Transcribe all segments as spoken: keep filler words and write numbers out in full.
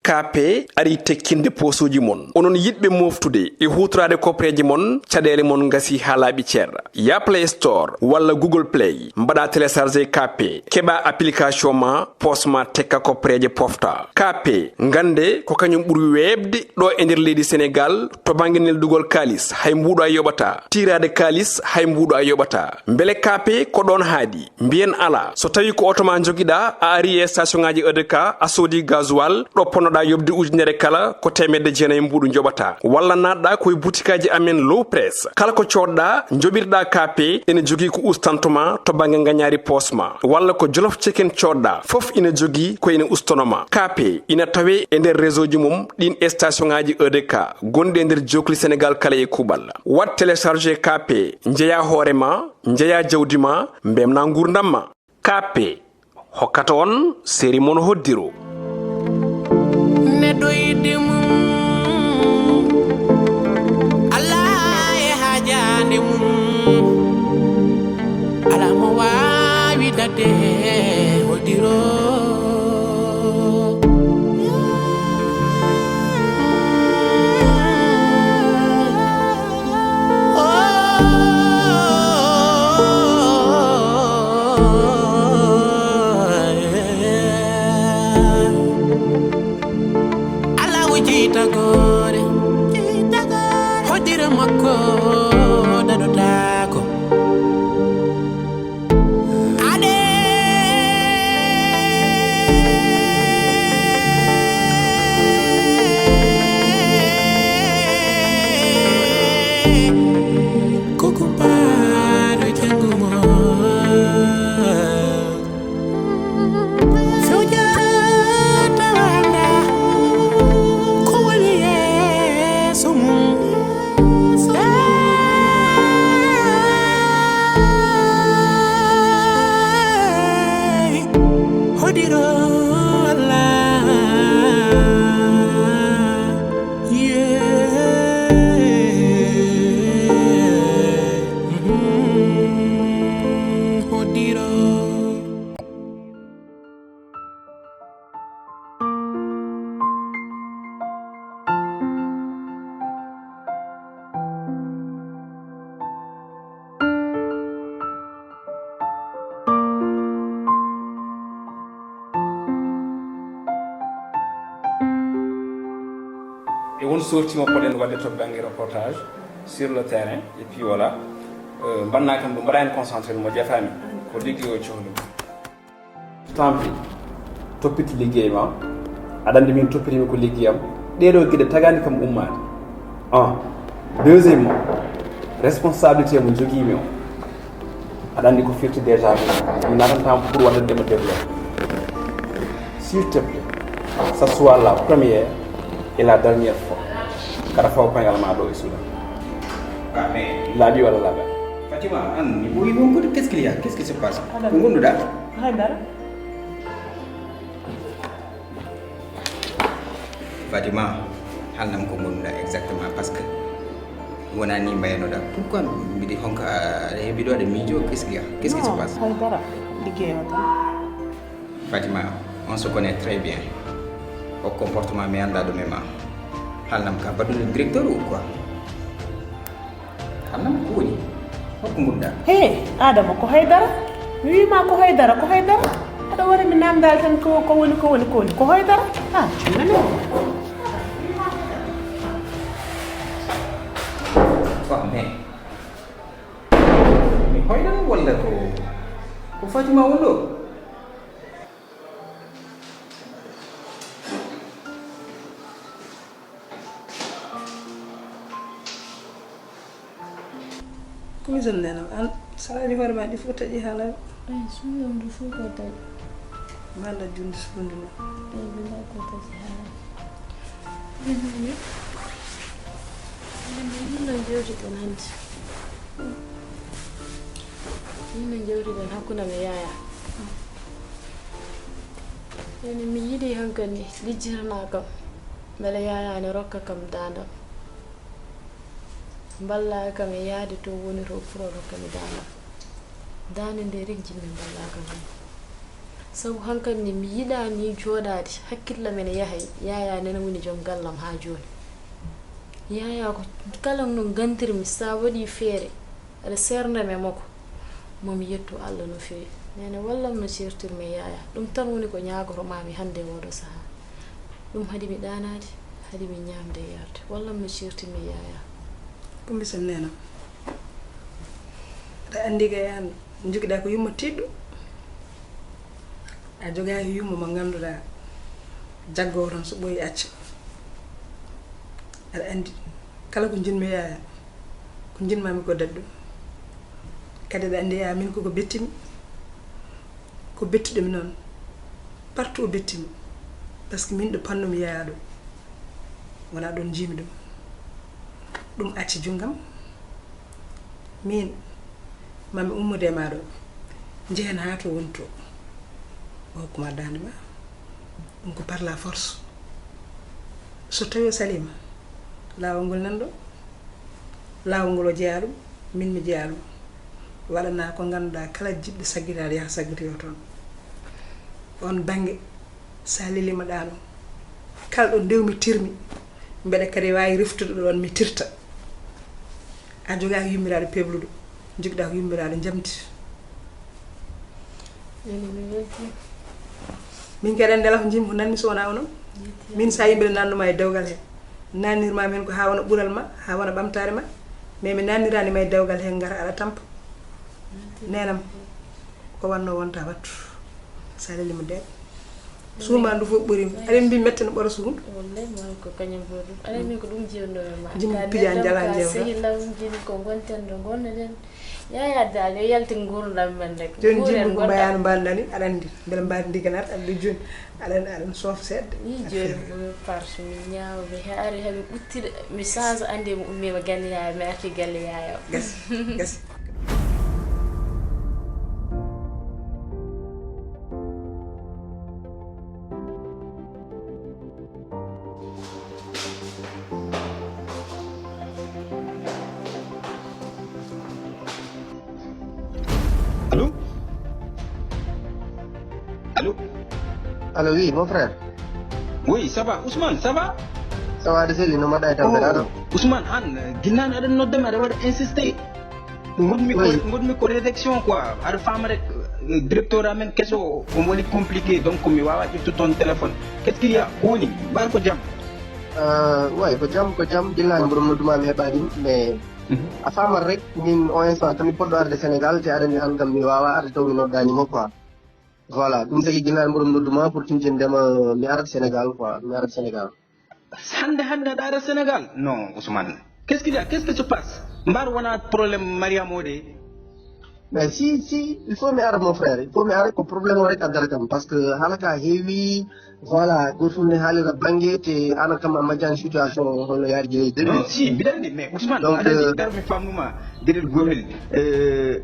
Kaape arii tekkinde poosuuji mon. Onon yiɗɓe mooftude e huutoraade kopreeje mon, caɗeele mon ngasii haa laaɓi cer. Yah Play Store walla Google Play, mbaɗaa télécharger Kaape, keɓaa application ma, poos ma tekka kopreeje pofta. Kaape, ngannde ko kañum ɓuri weeɓde ɗo e nder leydi Senegaal to bannge neldugol kaalis, hay mbuuɗo a yoɓataa. Tiiraade kaalis, hay mbuuɗo a yoɓataa. Mbele Kaape ko ɗoon haaɗi? Mbiyen alaa. So tawii ko oto ma njogiɗaa, a arii e station ŋaaji E D K, a soodii gasoil, ɗo ponnoɗaa yoɓde ujunere kala, ko teemedde jeenayi mbuuɗu njoɓataa. Walla naatɗaa ko e butikaaji amen Low Press. Kala ko coodɗaa, njoɓirɗaa Kaape, ene jogii ko ustanto ma to bannge ngañaari poos ma. Walla ko Jolof Chicken coodɗaa, fof ina jogii ko ene ustono ma. Kaape ina tawee e nder réseau ji mum ɗiin e station ŋaaji E D K gonɗi e nder jookli Senegaal kala e kuuɓal. Waɗ télécharger Kaape, njeyaa hoore ma, njeyaa jawdi ma, mbeltinaa nguurndam ma. Kaape hokkata on seri mon hoddiro. Neɗɗo yiɗde mum, Alla e haajaande mum. Alaa mo waawi daɗde hoddiro. Allahu jiitagore, hoddira makko daɗotaako. Ade ko kumpaaɗo janngo mo. Sujata wanda ko woni yeeso mum. Hey, hodiro Allah. Yeah. Mm-hmm. Hodiro. E won sorti mo poɗen waɗde to bannge reportage sur le terrain, et puis voilà, euh, mbanna kam ɗum, mbaɗa heen concentré mo jafaami, ko liggeyo cohli. Tant pis, toppito liggey ma. Aɗa anndi min toppitimi ko liggey am. Ɗeɗo geɗe tagaani kam ummaade. Ah, deuxièmement, responsabilité mo jogiimi o. Aɗa anndi ko firti déjà mi. Mi natanta pour waɗande mo développé. S'il te plaît, ça soit la première et la dernière fois. Kaɗa fawa koyngal ma ɗo e Soudan. Ah, mais laaɓi walla laaɓaani? Fatima, an, mi ɓooyi wonkude. Qu'est-ce qu'il y a? Qu'est-ce qui se passe? Ko ngonduɗa? Hay dara. Fatima, haalnam ko ngonduɗa exactement, parce que wona ni mbaynoɗa. Pourquoi mbiɗi honka, aɗa heɓi ɗo aɗa miijo? Qu'est-ce qu'il y a? Qu'est-ce qui se passe? Hay dara. Liggey o tan. Fatima, on se connaît très bien. O comportement mi annda ɗum e ma. Haalnam ka baɗɗo directeur ou quoi? Haalnam ko woni? Hokko ngudda. He, Adama, ko haydara? Mi wiima ko haydara, ko haydara? Aɗa wara mi namdal tan ko, ko woni, ko woni, ko woni? Ko haydara? Ah, nani o? Wa, mais mi hoyɗan walla ko, ko Fatima won ɗo? Ko mi zone nenam an, saraji hoore ma ɗi fof taƴi haala. Ay, suuɗam ɗo fof ko taƴi. Malla junde suudu no. Ay, billahi ko taƴi haala. Min no jewtiten hannde. Min no jewtiten hakkunde am e Yaya. Ene mi yiɗi hankadi lijjitana kam, mbele Yaya ne rokka kam daandam. Mballa kam e yahde to woni to pour o rokka mi daandam. Daande nde rek jinmi mballa kam heen. Sabu hankadi ne mi yiɗaani jooɗaade, hakkille am ene yaha e Yaya, nena woni joom gallam haa jooni. Yaya ko kala no ngantirmi, so a waɗii feere, aɗa seernda mi e makko, mo mi yettu Allah no feewi. Nene, wallam no ceertirmi e Yaya. Ɗum tan woni ko ñaagoto maami hannde e ooɗo sahaa. Ɗum haɗi mi ɗaanaade, haɗi mi ñaamde e yarde. Wallam no ceertirmi e Yaya. Ko mbisan nena. Aɗa anndi kay aan, njogiɗaa ko yumma tiiɗɗo. A jogaaki yumma mo ngannduɗaa, jaggoowo tan so ɓooyi acca. Aɗa anndi, kala ko njiɗmi Yaya, ko njiɗmaami ko daɗi ɗum. Kadi aɗa anndi Yaya, min koko bettimi, ko bettuɗo mi noon, partout o bettimi, parce que min ɗo pannumi Yaya ɗo, wonaa ɗoon njiimi ɗum. Ɗum acci junngam, min, maa mi ummude e maa ɗo, njehen haa to woni to, o hokkuma daande ma. Ɗum ko par la force. So tawi o saliima, laawol ngol nan ɗo, laawol ngol o jeyaa ɗum, min mi jeyaa ɗum. Waɗana ko ngannduɗaa, kala jiɗɗo saggitaade yaha saggitoyo toon. Oon bannge, so a leliima ɗaano, kala ɗo ndewmi tirmi, mbeɗa kadi waawi reftude ɗoon mi tirta. A jogaaki yummiraaɗo pebluɗo, njogiɗaa ko yummiraaɗo njamdi. Nene, mi weltii. Min kadi anndi alaa ko njiɗmi ko nanmi so wonaa onon. Min so a yimɓe nannuma e dewgal he, nannirmaami heen ko haa wona ɓural ma, haa wona ɓamtaare ma, mais mi nanniraani ma e dewgal he ngara aɗa tampa. Neenam, ko wannoo wonta wattu. So a leliima deeƴ. Suuma ndu fof ɓuriima. Aɗa mbi mette no ɓora suudu. Wallahi, maa ko kañum fof ɗum. Aɗa mbi ko ɗum jeewno e ma. Jimmi pija njala jeewta. Sehilam jini ko ngonten ɗo ngonnoɗen. Yaya daal, yo yaltin nguurndam men rek. Jooni nguuren jimmi ko mbayano mbaal nani, aɗa anndi. Mbele mbaal ndiganat, aɗa jooni. Aɗa, aɗa soofa seeɗa. Ii, jooni ko mi parsu, mi ñaawa, mi haari, haa mi ɓuttiɗo, mi change, anndi mi ummiima galle yaaya, mi arti galle yaaya. Gas, gas. Allô? Allô? Allô, oui, mon frère. Oui, ça va. Ousmane, ça va? Ça va, de Sely, no mbaɗɗa e tampere, oh, aɗa? Ousmane, an, ginnano aɗa noddami, aɗa waɗa insisté. Ngonmi ko, oui, ngonmi ko rédaction quoi. Aɗa faama rek, eh, directeur amen keso o, omo waɗi compliqué, donc mi wawa ƴettu toon téléphone. Qu'est-ce qu'il y a? Ko woni? Mbar ko jam? Euh, ouais, ko jam, ko jam. Ginnano mboɗo nodduma mi heɓaɗi, mais, mhm, a faamat rek, min o instant tan mi poɗɗo arde Sénégal, te aɗa anndi an kam mi wawa arde taw mi noddanima quoi. Voilà, ɗum tagi ginnano mboɗo nodduma pour tintindema mi arat Sénégal quoi, mi arat Sénégal. Hannde, hannde aɗa ara Sénégal? Non, Ousmane. Qu'est-ce qu'il y a? Qu'est-ce qui se passe? Mbar wona problème Mariam o de? Mais si, si, il faut mi ara, mon frère. Il faut mi ara, ko problème o rek addata kam. Parce que haala ka heewi, voilà, goto fof ne haalira bannge, te an kam a majjani situation o, hono yaari jeeyi demi. Non, si, mbiɗa anndi, mais Ousmane, donc, aɗa anndi, euh, dar mi famnuma, gueɗel gotel. Euh,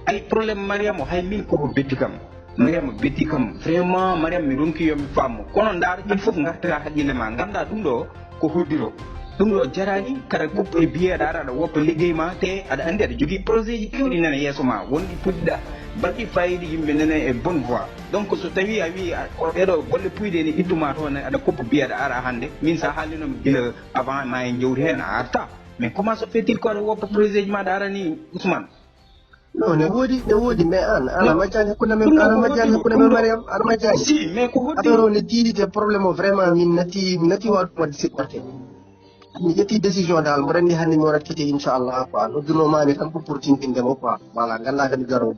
ay problème Mariam o, hay min koko betti kam. Mariama betti kam, vraiment, Mariama, mi ronki yo mi faam mo. Kono ndaar, il faut ngartira haqqille ma, ngannda ɗum ɗo ko hoddiro. Ɗum ɗo jarani, kara koppu e biye aɗa ara, aɗa woppa liggey ma, te aɗa anndi aɗa jogii projet ji kewɗi nana yeeso ma, wonɗi puɗɗiɗa, baɗɗi fayida, yimɓe nana e bonne voie. Donc, so tawi a wi a, ko ɗeɗo golle puyɗe ni ittuma toon, aɗa koppu biye aɗa ara hannde, min sa haalino mi gila avant ma en jewti heen a arta. Mais comment se fait-il ko aɗa woppa projet ji ma aɗa ara ni, Ousmane? Non, ne woodi, ne woodi, mais an, an a majjani hakkunde men, an a majjani hakkunde men Mariam, an a majjani. Si, mais ko hoddi? Affaire o ne tiiɗi te problème o vraiment min nati, mi nati waɗ-, waɗde supporté. Mi ƴetti décision dal, mboɗo anndi hannde mi waɗat kite inchallah quoi. Noddunoo ma mi tan pour, pour tintinde mo quoi. Voilà, ngannda kadi garowo.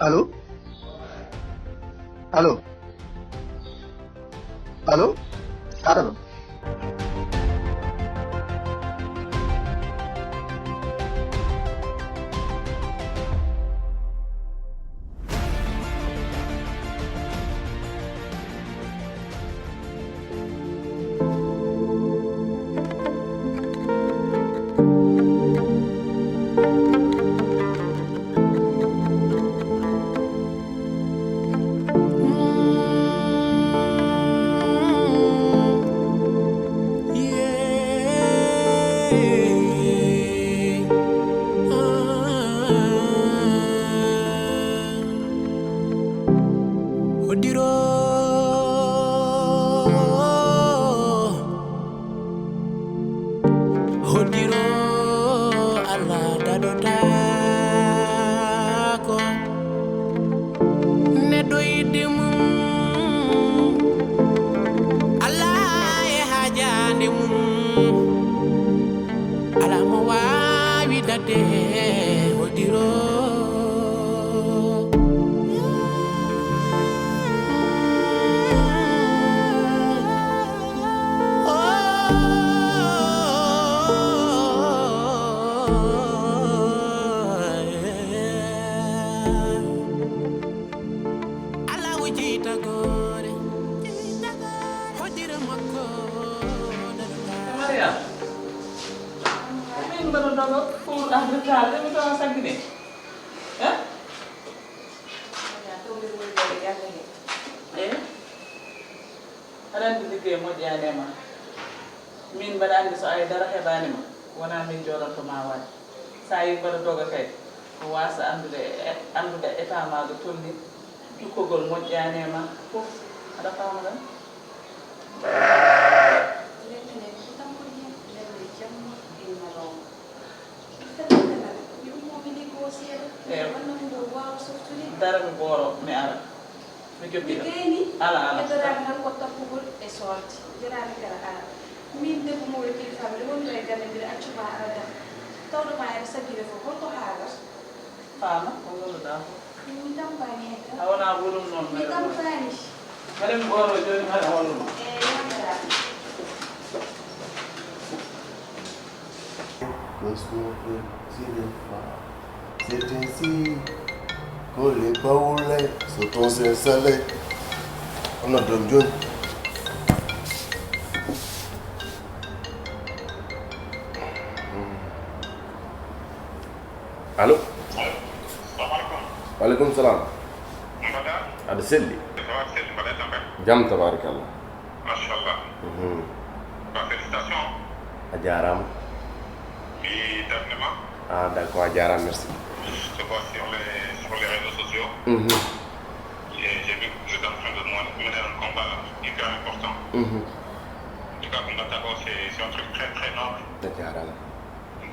Allô? Allô? Allô? Adama. Pour en retard, ɗum tawa saggine. Eh? Eh? Aɗa anndi liggey moƴƴaani e ma. Min mbaɗa anndi so ay dara heɓaani ma, wonaa min jooɗanto ma waade. So a yi mbaɗa doga kay, ko waasa anndude e, anndude état ma ɗo tolni, cukkogol moƴƴaani e ma, fof aɗa faama ɗon. Lelle ne ko tan ko yen, lelle jamma e ñalawma. Ɗum fedde nana, mi ummo mi liggoo seeɗa, mi Eewa. Wanna mo ngoo waawa softude. Dara mi ɓooro, mi ara. Mi Mi jokki ɗo. Gayni, Ala, ala. Heddoraami tan ko tappugol e soorde. Joraami kala ara. Min debbo mo e kilifa, miɗo woni ɗo e galle, mbiɗo accu ma ara dam. Tawɗo ma ene saggine fof, holko haalata? Faama, ko ngolluɗaa ko. Min tampaani heen tan. A wonaa ɓurum noon, Mi meɗen tampaani. Meɗen ɓooro jooni, mbaɗa hollo ma. Eeyi, yambaraa. Cosmo Production. C'est ainsi que les Baoulés sont ensorcelés. On a donné. Allo? Salaamaaleykum. Waaleykum salaam. Mbaɗa? Aɗa selli? Ça va, selli, mbaɗa tampere? Jam, tabarakallah. Machallah. Mhm. Ba, félicitations. A jaaraama. Mi darnde ma. Ah, d'accord, a jaaraama, merci. Je te vois sur les, sur les réseaux sociaux. Mhm. Et j'ai vu que vous êtes en train de mener, mener un combat hyper important. Mhm. En tout cas, ko mbaɗɗa ko, c'est, c'est un truc très, très noble. A jaaraama.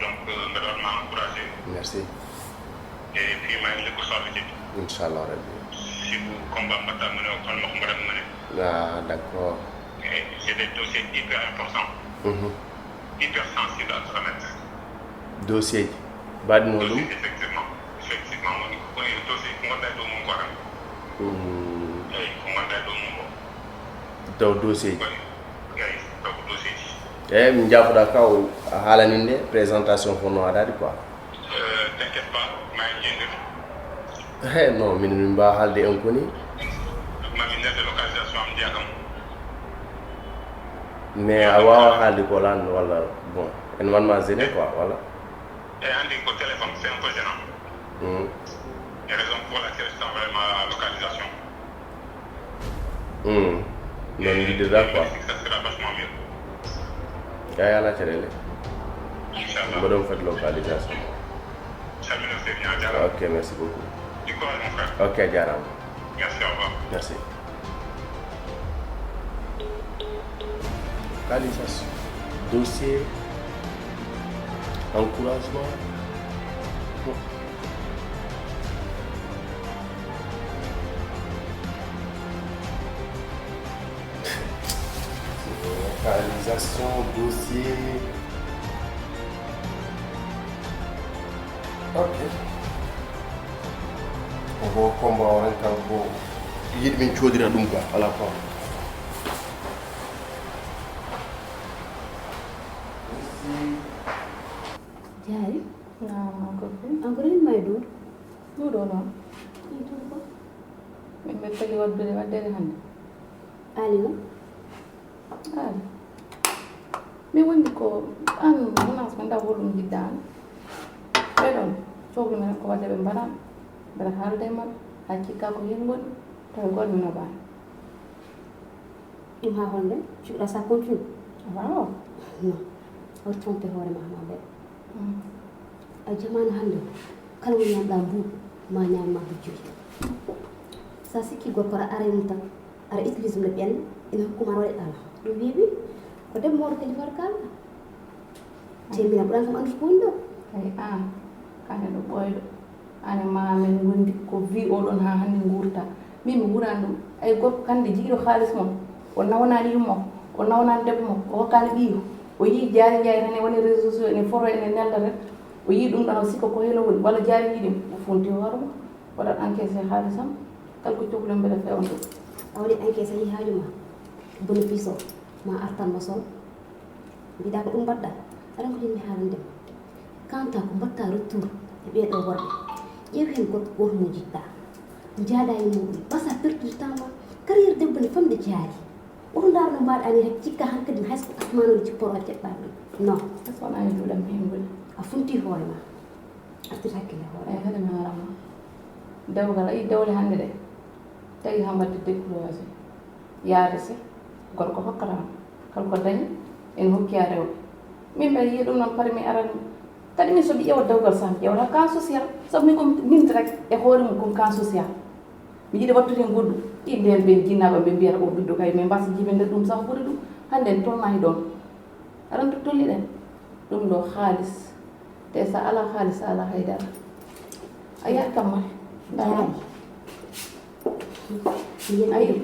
Donc, euh, mbeɗa waɗ ma encouragé. Merci. Et puis, ma en lekku soble jeɗɗi. Inchallah Rabbi. Si ko combat mbaɗɗa mene o, kono makko mbaɗa mene. Ah, d'accord. Et j'ai des dossiers hyper importants. Mhm. Hyper sensibles à transmettre. Dossier ji. Mbaɗi mo ɗum? Dossier, effectivement. Effectivement, woni ko woni dossier ko ngonɗa e dow mum ko tan. Hmm. Eyi, ko ngonɗa e dow mum ko. Taw dossier ji. Eyi, taw ko dossier ji. Eyi, min njaafoɗa kaw a haalani nde présentation fof no waɗaɗi quoi. Euh, t'inquiète pas, ma en jeendir. He, non, min, min mbaawa haalde en koni. Ma min nelda localisation am, njiya kam. Mais a waawa haalde ko lan walla, bon, en wanma gêné quoi, walla? E anndi ko téléphone, c'est un peu gênant. Hmm. Et raison pour laquelle je t'envoie ma localisation. Hmm. Noon njiɗirɗa quoi. Ça sera vachement mieux. Ay, ala caɗeele. Inchallah. Mbaɗon fadi localisation. Salut, merci, bien, bien. Ok, merci beaucoup. Du courage, mon frère. Ok, a jaaraama. Merci, au revoir. Merci. Localisation. Dossier. Encouragement. Localisation, dossier. Ok. Oho, combat o ren kam ko yiɗi min coodira ɗum quoi, ala quoi. Merci. Jaari? Naam, ma copine. Encore une fois, ɗum? Ɗum ɗo noon. Ɗum ɗum ko? Min ɓe peli waɗdude waɗdeede hannde. Aali no? Aali. Min wondi ko an, menace, mi anndaa holɗum njiɗɗa an. Ɓe ɗon, cohli men ko waɗde ɓe mbaɗa, mbeɗa haalde e maɓɓe, haa cikka ko heen ngoni, tawi goɗɗo mi nobaani. Ɗum haa holnde? Tu crois ça continue? Waaw. Non. A trompé hoore ma, ma belle. Mm. A jamaanu hannde, kala mo ñaamɗa mbuuɗu, ma ñaam ma joyi. Sa sikki gorko aɗa ara e mum tan, aɗa utilise ɗum no ɓenna, ina hokku ma aɗa waɗa ala. Ɗum weeɓi, ko debbo mawɗo kadi war kalɗa. Te min a ɓuran kam anndude ko woni ɗo. Kay aan, kane ɗo ɓooyɗo. Aan e ma amen ngondi ko vie oɗon haa hannde nguurta. Min mi wuuraani ɗum. Ay gorko kande jiiɗo haalis mum. O nawanaani yumma makko. O nawanaani debbo makko. O hokkaani ɓiyiiko. O yii Jaari Njaay tan e woni réseaux sociaux ene foto ene nelda tan. O yii ɗum ɗon o sikka ko heen o woni. Walla Jaari yii ɗum. O funti hoore mum. Waɗat encaissé haalisam. Kala ko cohluɗon mbeɗa feewa ɗum. A waɗi encaissé a yii haaju ma. Bénéfice o. Ma artan ma soon. Mbiɗa ko ɗum mbaɗɗa, aɗa ko jinmi haalande ma. Kanta ko mbaɗta retour e ɓee ɗoo worɓe, ƴeew heen gorko gooto mo njiɗɗa. Njaadaa e muuɗum, basa pertude temps ma. Carrière debbo ne famde jaari. Oto ndaar no mbaɗa ani rek cikka hankadi hay so ko asmaanooji cipporo a ceɓɓaani ɗum. Non. Est-ce que wonaa e duɗam heen ngoni? A A funti hoore ma. Artir hakkille hoore. Eyi, haɗi mi haalama. Dewgal, a yi dewle hannde ɗe. Tawi han waɗde découragé. Yaade si. Gorko hokkata ma. Kala ko dañi, ene hokki haa rewɓe. Min mbeɗa yiya ɗum noon, pare mi arani. Kadi min so mi ƴeewa dewgal sah, mi ƴeewata cas social. Sabu min ko min rek e hoore mum ko cas social. Mi yiɗi wattude heen goɗɗum. Ɗi ndeen ɓeen jinnaaɓe ɓe mbiyata o ɓiɗɗo kay, min mbasa jiiɓe nder ɗum sabu ɓuri ɗum. Hannde en tolnaaki ɗoon. Aɗa anndi to tolniɗen? Ɗum ɗo haalis. Te so a alaa haalis, a alaa hay dara. A yahat kam ma. Ay.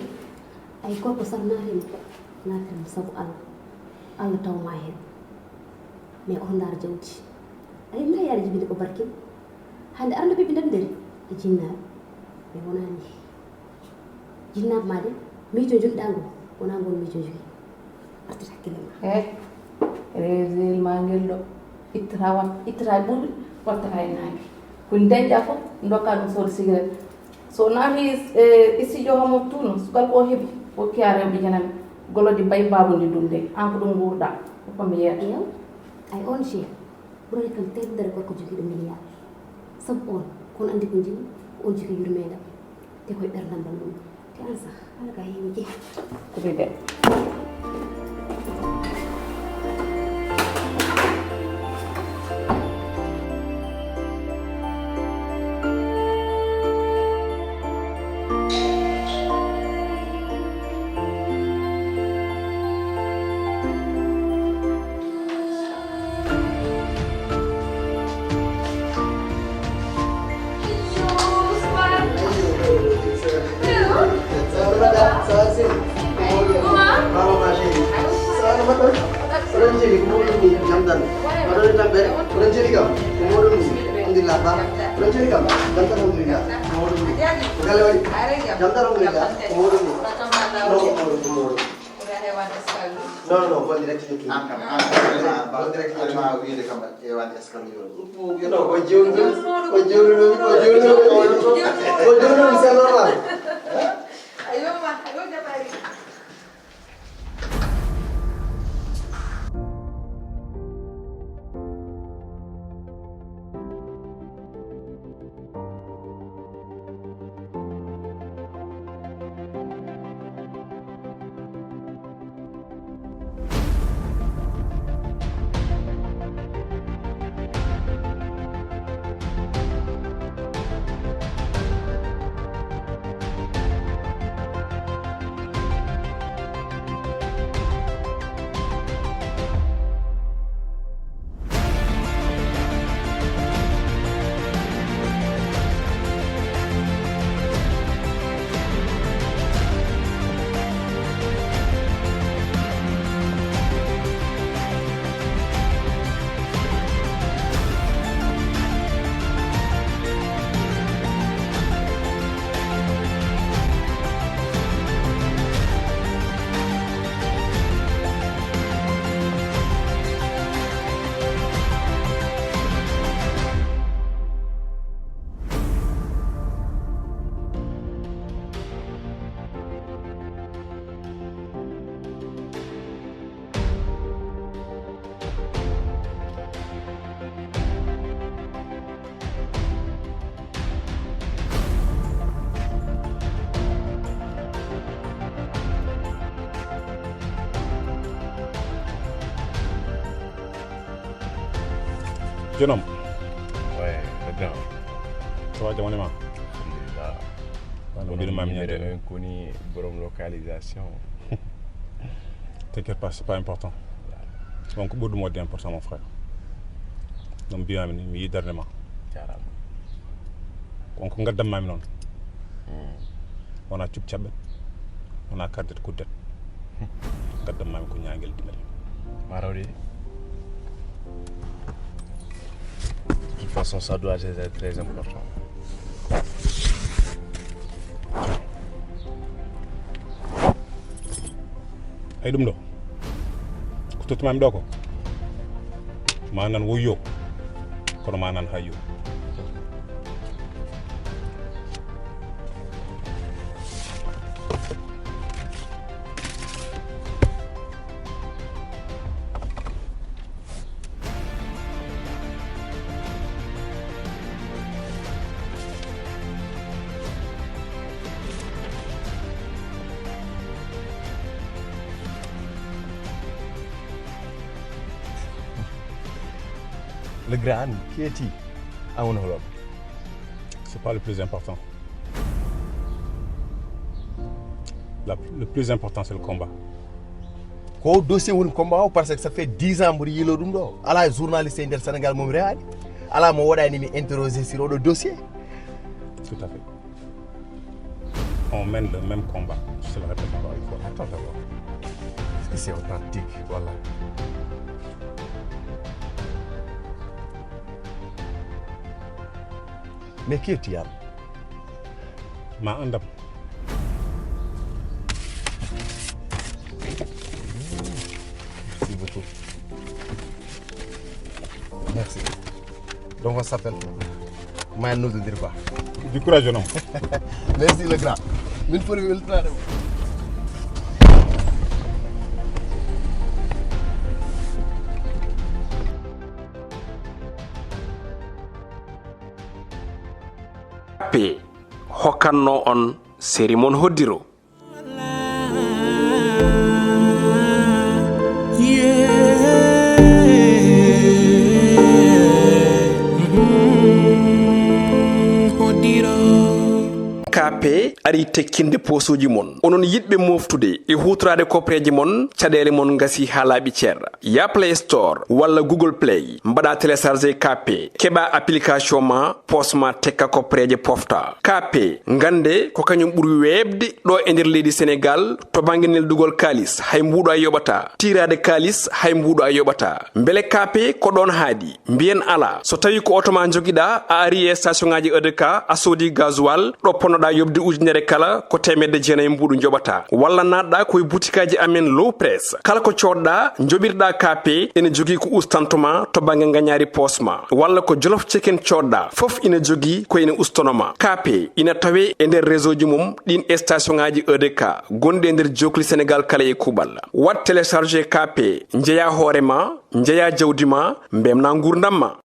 Ay, gorko sax naatema, naatema sabu Allah. Allah taw ma heen. Mais oto ndaar jawdi. Ay, mi yaade jibinde ko barkin. Hannde arno ɓe ɓe ndandere e jinnaaɓe. Ɓe wonaani. Jinnaaɓe ma de, miijo njogiɗaa ngo, wonaa ngoon miijo njogii. Artir hakkille ma. He, réseau ma ngel ɗo, ittata wat, ittata e ɓuuɓi, wattata e naange. Ko dañɗa fof, ndokka ɗum soode cigarette. So naati e studio homo tuuno, sukal ko heɓi, hokki haa rewɓe janani. Golloɗi bay babundi ɗum de, an ko ɗum nguurɗa, ko mi yeeyata. Eew, ay on jeune, ɓurani kam teddere gorko jogiiɗo milliard. Sabu on, kono anndi ko njiɗmi, ko on jogii yurmeendam. Te koye ɓerdam ɗam woni. Te an sah, haala ka heewi jeyi. Ko ɓe ɓe. Non, non, non, ko direct joki. An kam, an kam, ba direct joki. Ma wiide kam e wan escalier. Non, ko jewlu, ko jewlu, ko jewlu, ko jewlu, c'est normal. Ayo ma, ayo jabari. Jonom. Ouais, le grand. Ça va, jamani ma? Alhamdulillah. Wano mbirma mi ñande. Eɗen koni borom localisation. T'inquiète pas, c'est pas important. Donc, ɓurɗo mo waɗde important, mon frère. No mbiyami ni, mi yidarde ma. Jarama. Kon ko gaddanmami noon. Wona cub caɓɓet, wona kardet kuddet. Gaddanmami ko ñaagel dimel. Ma rawde. De toute façon, ça doit être très important. Ay ɗum ɗo ko tottumami ɗo ko ma nan woyyo, kono ma nan hayyo. Le grand, qui est-il? Ah, on a C'est pas le plus important. La- le plus important, c'est le combat. Ko dossier woni combat o, parce que ça fait dix ans mboɗo yiilo ɗum ɗo. Ala journaliste e nder Sénégal mo mi rewaani. Ala mo waɗani mi interroger sur oɗo dossier. Tout à fait. On mène le même combat. Je te le répète encore une fois. Attends d'abord. Est-ce que c'est authentique? Voilà. Mais qui est Tiam? Ma andam. Merci beaucoup. Merci. Donc on s'appelle. Ma noddodir quoi. Du courage, jeune homme. Merci le grand. Min pour le travail. P hokkanno on seri mon hoddiro. K P ari tekkinde posuuji mon. Onon yiɗɓe moftude e huutoraade kopreeje mon, caɗeele mon ngasi haa laaɓi cer. Ya Play Store walla Google Play, mbaɗa télécharger K P, keɓa application ma, pos ma tekka kopreeje pofta. K P, ngannde ko kañum ɓuri weeɓde ɗo e nder leydi Senegal to bannge neldugol kaalis, hay mbuuɗo a yoɓata. Tiiraade kaalis, hay mbuuɗo a yoɓata. Mbele K P ko ɗoon haaɗi? Mbiyen alaa. So tawii ko oto ma njogiɗa, a ari e station ŋaaji E D K, a soodi gasoil, ɗo ponnoɗa yoɓde ujunere kala, ko teemedde jeenayi mbuuɗu njoɓata. Walla naatɗa ko e butikaaji amen Low Press. Kala ko coodɗa, njoɓirɗa K P, ene jogii ko ustanto ma to bannge ngañaari poos ma. Walla ko Jolof Chicken coodɗa, fof ina jogii ko ene ustono ma. K P ina tawee e nder réseau ji mum ɗin e station ŋaaji E D K gonɗi e nder jookli Senegal kala e kuuɓal. Waɗ télécharger K P, njeya hoore ma, njeya jawdi ma, mbemna nguurndam ma.